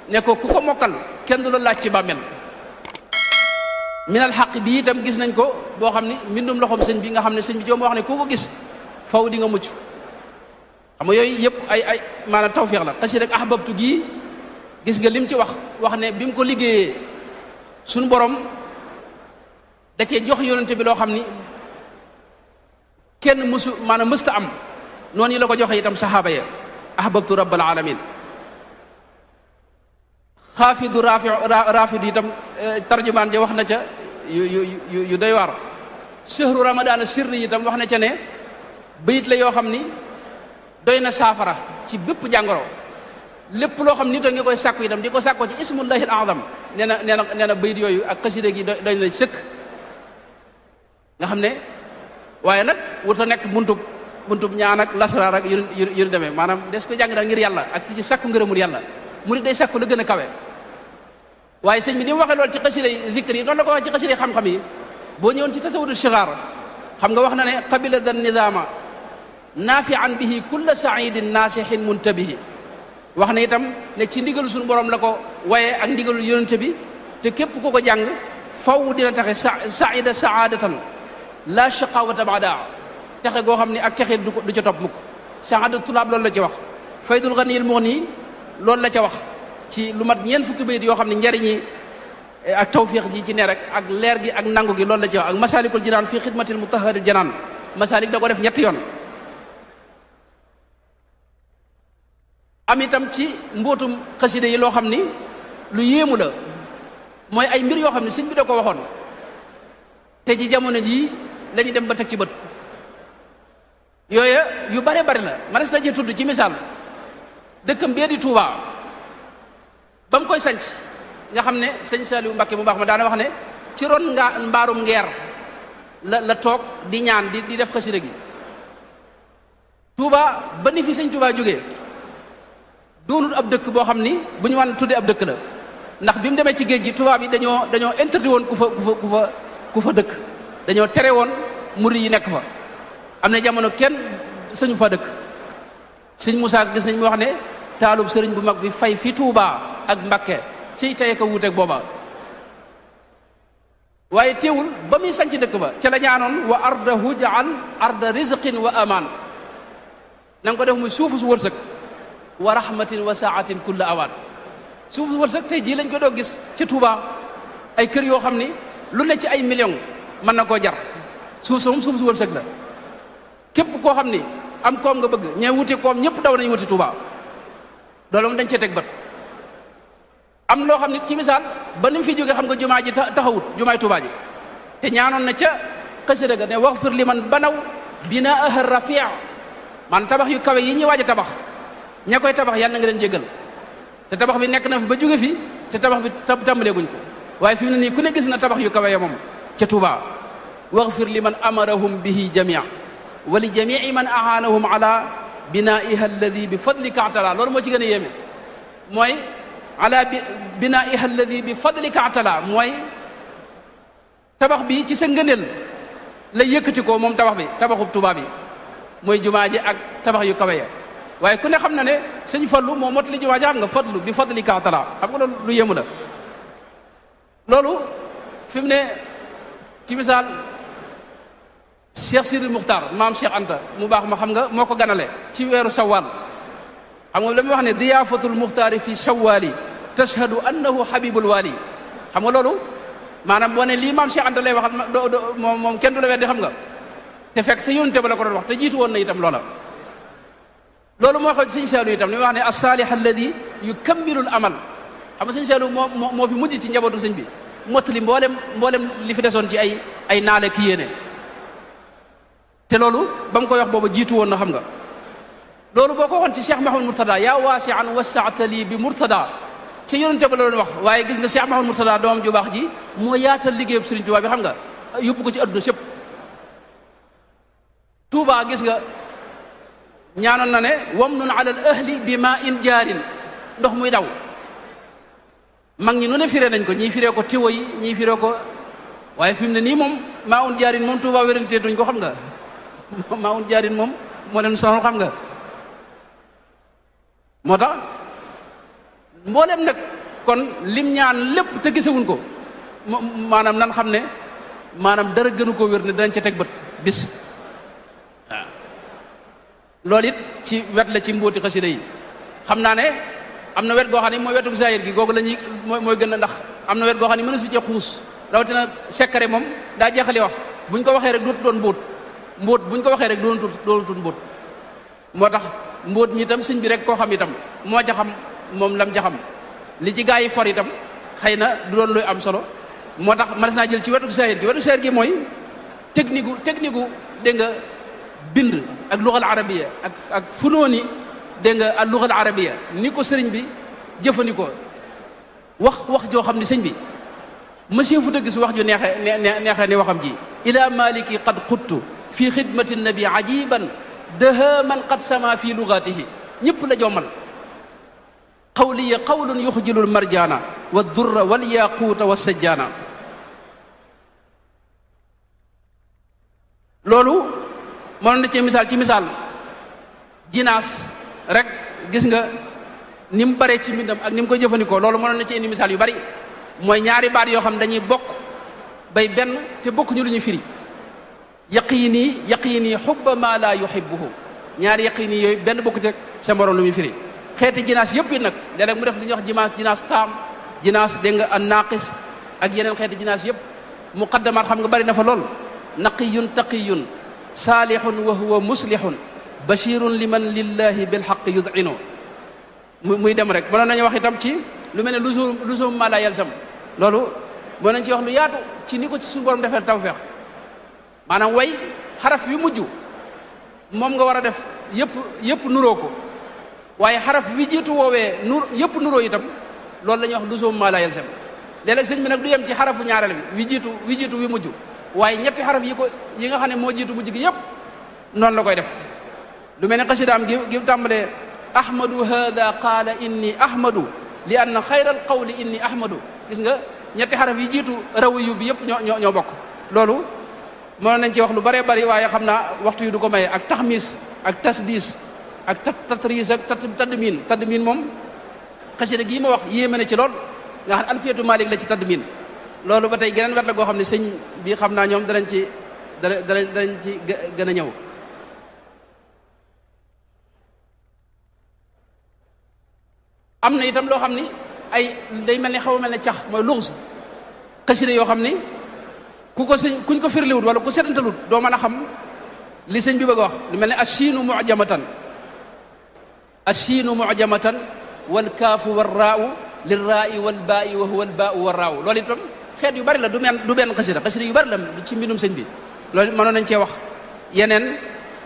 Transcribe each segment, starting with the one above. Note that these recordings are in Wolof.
ne ko ku ko mokkal kenn du la laaj ci bàmmeel. minal xaq bi itam gis nañ ko boo xam ni mbindum loxoom sëñ bi nga xam ne sëñ bi joom wax ne ku ko gis faw di nga mucc. xam nga yooyu yëpp ay maanaam tawfiix la. xasi rek ahbabtu gii gis nga lim ci wax ne bi mu ko liggéeyee suñu borom da cee jox yonente bi loo xam ni kenn mësu maanaam mësta am noonu yi la ko joxe itam saxaaba ya ahbabtu rabbal alamin. xaafidu raafidu itam tarjumaan ja wax na ca yu doy waar. shahru ramadaan sirri itam wax na ca ne bayit la yoo xam ni doy na saafara ci bépp jàngoro. lépp loo xam nit a ngi koy sàkku itam di ko sàkkoo ci ismullahi al azam nee na bayit yooyu ak xasida gi doy na sëkk. nga xam ne waaye nag wurta nekk buntub ñaan ak lasraar ak yu demee maanaam des ko jàng daal ngir yàlla ak ci sàkku ngërëmul yàlla murid day sàkku la gën a kawe. waaye sëñ bi ni mu waxee loolu ci xasida yi zikr yi noonu la ko waxee ci xasida yi xam-xam yi. boo ñëwoon ci tasawudu shigaar xam nga wax na ne qabila da nizaama naafian bihi kulla saidin naasihin muntabihi. wax na itam ne ci ndigalu suñu borom la ko waye ak ndigalu yonente bi te képp ku ko jàng faw dina taxe saida saadatan la shaqawata baada texe goo xam ne ak texe du ca topp mukk. saada tulaab loolu la ci wax. faydul ganiyil mughni loolu la ca wax ci lu mat ñeent fukki bayit yoo xam ne njariñi ak tawfiix ji ci ne rek ak leer gi ak nangu gi loolu la ci wax. ak masalikul jinaan fii xidmatil mutahharil janaan masalik da ko def ñetti yoon. am itam ci mbootum xasida yi loo xam ni lu yéemu la mooy ay mbir yoo xam ne sëñ bi da ko waxoon te ci jamono jii lañu dem ba teg ci bët. yooya yu bare bari la manes na ci tudd ci misaal dëkkam bee di Touba ba mu koy sanc nga xam ne sëñ Saliou Mbacké mu baax ma daana wax ne ci ron mbaarum ngeer la toog di ñaan di def xasida gi. Touba ba ni fi sëñ Touba jógee doonul ab dëkk boo xam ni bu ñu wan tuddee ab dëkk la ndax bi mu demee ci géej gi tubaab yi dañoo interdit woon ku fa dëkk. dañoo tere woon murid yi nekk fa. am na jamono kenn sañu fa dëkk. sëñ Moussa gis nañ mu wax ne taalub sëriñ bu mag bi fay fi Touba ak Mbakke ci tey ko wuuteeg booba. waaye teewul ba muy sanc dëkk ba ca la ñaanoon wa ardahu jaal arda rizqin wa amaan na nga ko def muy suufu su wërsëg wa rahmatin wa saatin kulla awaan. suufu su wërsëg tey jii lañ ko doo gis ca Touba ay kër yoo xam ni lu ne ci ay millions mën na koo jar suuf sa moom suuf su wërsëg la. képp koo xam ni am koom nga bëgg ñee wuti koom ñëpp daw nañu wuti Touba loolu moom dañ cee teg bët. am loo xam ni ci misaal ba ni mu fi jógee xam nga jumaa ji taxawut jumaay Touba ji te ñaanoon na ca xasida ga ne waxfir li man banaw binaaha rafia man tabax yu kawe yi ñuy waaj a tabax ña koy tabax yàlla na nga leen jéggal te tabax bi nekk na fi ba jóge fi te tabax bi tàmbaleeguñ ko waaye fi mu ne nii ku ne gis na tabax yu kawe ya moom ca Touba. waxfir li man amarahum bihi jamia wa li jamii man ahaanahum ala binaiha alladi bi fadlika atala loolu moo ci gën a yéeme mooy ala binaiha alladi bi fadlika atala mooy tabax bi ci sa ngëneel la yëkkati ko moom tabax bi tabaxub Touba bi mooy jumaa ji ak tabax yu kawe ya waaye ku ne xam na ne sëñ Fallu moo mot li jumaa ji xam nga fadlu bi fadlika atala xam nga loolu lu yéemu la. loolu fi mu ne ci misaal Cheikh Sidi Muxtaar maam Cheikh Anta mu baax ma xam nga moo ko ganale ci weeru Shawwal xam nga la muy wax ne diyaafatul muxtaari fi shawwali tashhadu annahu habibul wali xam nga loolu maanaam boo ne lii maam Cheikh Anta lay waxal moom kenn du la weddi xam nga te fekk te yónte ba la ko doon wax te jiitu woon na itam loola. loolu moo xew sëñ Saliou itam li muy wax ne as-salih alladi yukammilul amal xam nga sëñ Saliou moo fi mujj ci njabootu sëñ bi mottali mboolem li fi desoon ci ay naale ki yéene te loolu ba mu koy wax booba jiitu woon na xam nga. loolu boo ko waxoon ci Cheikh Mahamad Murtada yaa waasi'an wasaatali bi Murtada ci yonente ba la doon wax waaye gis nga Cheikh Mahamad Murtada doomam ju baax ji moo yaatal liggéeyub Sëriñ Tuubaa bi xam nga yóbbu ko ci adduna sépp. Tuubaa gis nga ñaanoon na ne wamnun ala al ahli bi ma in jaarin ndox muy daw mag ñi nu ne firee nañ ko ñii firee ko tiwo yi ñii firee ko waaye fi mu ne nii moom maa un jaarin moom Tuubaa wérante duñ ko xam nga maa un jaarin moom moo leen sonal xam nga. moo tax mbooleem nag kon lim ñaan lépp te gisewuñ ko maanaam nan xam ne maanaam dara gënu ko wér ne danañ ca teg bët bis waaw loolu it ci wet la ci mbóoti xasida yi xam naa ne am na wet goo xam ne mooy wetu zahir gi googu la ñuy mooy gën a ndax am na wet goo xam ne mënu su cee xuus rawatina sekkare moom daa jeexali wax buñ ko waxee rek dootu doon mbóot buñ ko waxee rek doonatul mbóot moo tax mbóot mi itam sëñ bi rek koo xam itam moo ca xam moom lam ca xam li ci gaa yi for itam xëy na du doon luy am solo moo tax mënees naa jël ci wetu zahir gi mooy technique gu dégg nga bind ak lugal arabiya ak funooni dégg nga ak lugal arabiya ni ko sëriñ bi jëfandikoo wax joo xam ne sëñ bi monsieur fu gis wax ju neexee ni waxam ji ila maliki qad quttu fi xidmati nabi ajiban daha man qad sama fi lugatihi ñëpp la jommal qawliya qawlun yuxjilul marjana wa durra wal yaquuta wa sajjana loolu mënoon na ci misaal jinaas rek gis nga ni mu bare ci mbindam ak ni mu koy jëfandikoo loolu mënoon na ci indi misaal yu bari mooy ñaari baat yoo xam ne dañuy bokk bay benn te bokk ñu lu ñu firi yaqini xubba ma la yuhibbuhu ñaari yaqini yooyu benn bokku ci sa morom lu muy firi xeeti jinaas yëpp yi nag léeg-léeg mu def li ñuy wax jinaas taam jinaas dégg nga an naqis ak yeneen xeeti jinaas yëpp muqaddamaat xam nga bari na fa lool naqiyun taqiyun saalihun wa huwa muslihun bashirun liman lillahi bilhaq yud'inu muy dem rek mënoon nañu wax itam ci lu mel ne luzum ma la yalzam loolu mën nañ ci wax lu yaatu ci ni ko ci suñu borom defee tawfeex maanaam way xaraf wi mujj moom nga war a def yëpp nuroo ko waaye xaraf wi jiitu woowee yëpp nuroo itam loolu la ñuy wax luzum ma la yalzam léeg-léeg sëñ bi nag du yem ci xarafu ñaareel bi wi jiitu wi mujj waaye ñetti xaraf yi nga xam ne moo jiitu mujj gi yëpp noonu la koy def lu mel ne xasidaam gi tàmbalee ahmadu hada qaala inni ahmadu li anna xayral qawli inni ahmadu gis nga ñetti xaraf yi jiitu rawiyu bi yëpp ñoo bokk loolu mënoon nañ ci wax lu bëree bëri waaye xam naa waxtu yu du ko maye ak taxmis ak tasdiis ak tatris ak tadmin moom xasida gii ma wax yéeme na ci lool nga xam ne alfiyatu malik la ci tadmin loolu ba tey geneen wet la goo xam ne sëñ bi xam naa ñoom danañ ci gën a ñëw am na itam loo xam ni ay day mel ni xaw a mel ne cax mooy luxus xasida yoo xam ni kuñ ko firliwut wala ku setantalut doo mën a xam li sëñ bi bëgg a wax lu mel ne achiinu mujamatan wal kaafu war raau lil raai wal baai wa huwa al baau war raau loolu itam xeet yu bari la du benn xasida yu bari la ci mbindum sëñ bi loolu mënoon nañ cee wax yeneen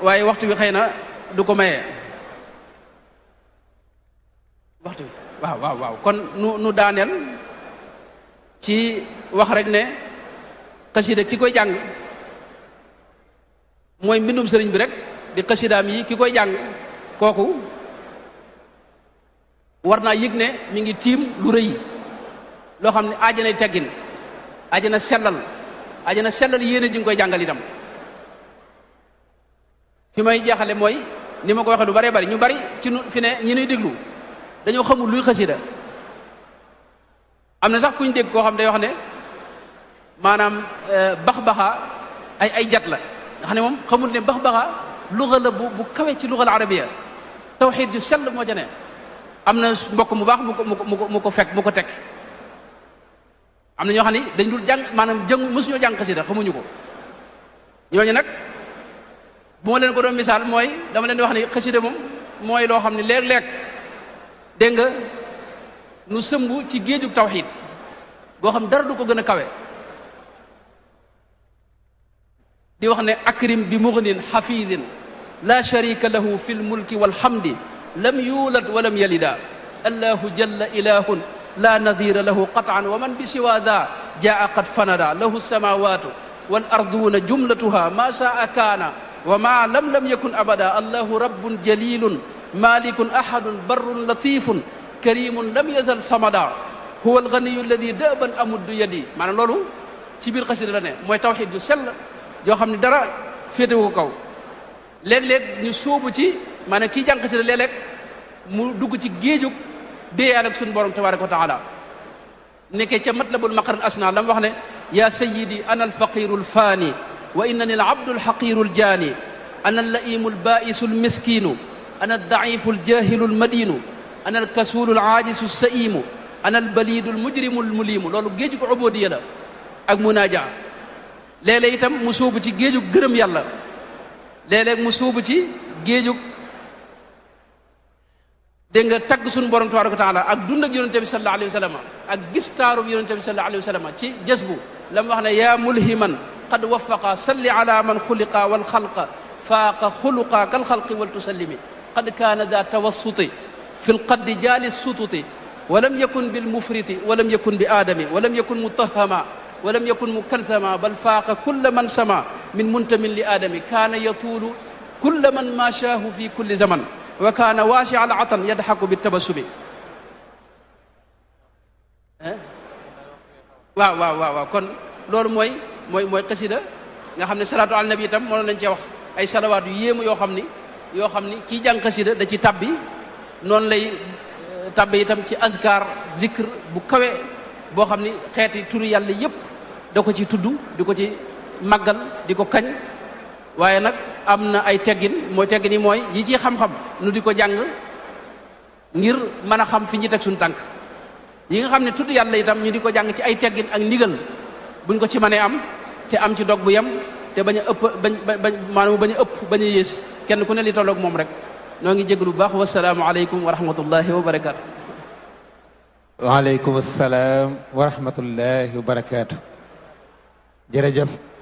waaye waxtu bi xëy na du ko mayee waxtu bi waaw kon nu daaneel ci wax rek ne xasida ki koy jàng mooy mbindum sëriñ bi rek di xasidaam yi ki koy jàng kooku war naa yëg ne mi ngi tiim lu rëy loo xam ne aajanay teggin ajana sellal yéene ji nga koy jàngal itam fi may jeexale mooy ni ma ko waxee lu bëree bëri ñu bari ci fi ne ñi nuy déglu dañoo xamul luy xasida am na sax kuñ dégg koo xam day wax ne maanaam bax-baxa ay jat la nga xam ne moom xamul ne bax-baxa luga la bu kawe ci lugal arabiya tawxiid yu sell moo ca ne am na mbokk mu baax mu ko teg am na ñoo xam ne dañ dul jàng maanaam mësuñoo jàng xasida xamuñu ko ñooñu nag bu ma leen ko doon misaal mooy dama leen di wax ne xasida moom mooy loo xam ne léeg-léeg dégg nga nu sëmb ci géejug tawxiid boo xam dara du ko gën a kawe di wax ne akrim bi mughnin xafidin la sharika lahu fi lmulki walhamdi lam yulad walam yalida allahu jalla ilahun la nadira lahu qatan wa man bi siwa da jaa qad fanada lahu samawatu wal arduna jumlatuha ma saa kaana wa ma lam yakun abada allahu rabbun jalilun malikun ahadun barrun latifun karimun lam yazal samada huwa alganiyu alladi daban amuddu yadi maanaam loolu ci biir xasida la ne mooy tawxid yu sell yoo xam ne dara féetewu ko kaw léeg-léeg ñu sóobu ci maanaam kii jàng xasida léeg-léeg mu dugg ci géejug déeyaale ak suñu borom tabaraka wa taala nekkee ca matlabul maqar al asna la mu wax ne yaa sayidi ana alfaqiru alfaani wa innani alabdu alxaqiru aljaani ana allaimu albaisu almiskinu ana aldaifu aljahilu almadinu ana alkasulu alaajisu alsaimu ana albalidu almujrimu almulimu loolu géeju ko ubodiya la ak munaaja léeg-léeg itam mu suubu ci géejug gërëm yàlla léeg-léeg mu suubu ci géejug dégg nga tagg suñu borom tabaraka wa taala ak dund ak yonente bi sallallahu alayhi wa sallam ak gis taarub yonente bi sallallahu alayhi wa sallam ci jazbu la mu wax ne yaa mulhiman qad wafaqa salli ala man xuliqa wal xalqa faaqa xuluqa kal xalqi wal tusallimi qad kaana daa tawassuti fi lqaddi jaali sututi wa lam yakun bil mufriti wa lam yakun bi aadami wa lam yakun mutahama wa lam yakun mukalthama bal faaqa kulla man sama min muntamin li aadami kaana yatuulu kulla man maashaahu fi kulli zaman wa kaana waasi al atan yadxaku bi tabassumi waaw kon loolu mooy xasida nga xam ne salaatu ala nabi itam mënoon nañ cee wax ay salawaat yu yéemu yoo xam ni kii jàng xasida da ci tabbi noonu lay tabbi itam ci azkar zikr bu kawe boo xam ni xeeti turu yàlla yépp da ko ci tudd di ko ci màggal di ko kañ waaye nag am na ay teggin yi mooy yi ci xam-xam nu di ko jàng ngir mën a xam fi ñu teg suñu tànk yi nga xam ne tudd yàlla itam ñu di ko jàng ci ay teggin ak ndigal buñ ko ci mënee am te am ci dog bu yem te bañ a ëpp maanaam bañ a ëpp bañ a yées kenn ku ne li tolloog moom rek noo ngi jégalu bu baax wasalaamu aleykum wa rahmatullahi wa barakaatu. waaleykum salaam wa rahmatullahi wa barakaatu. jërëjëf.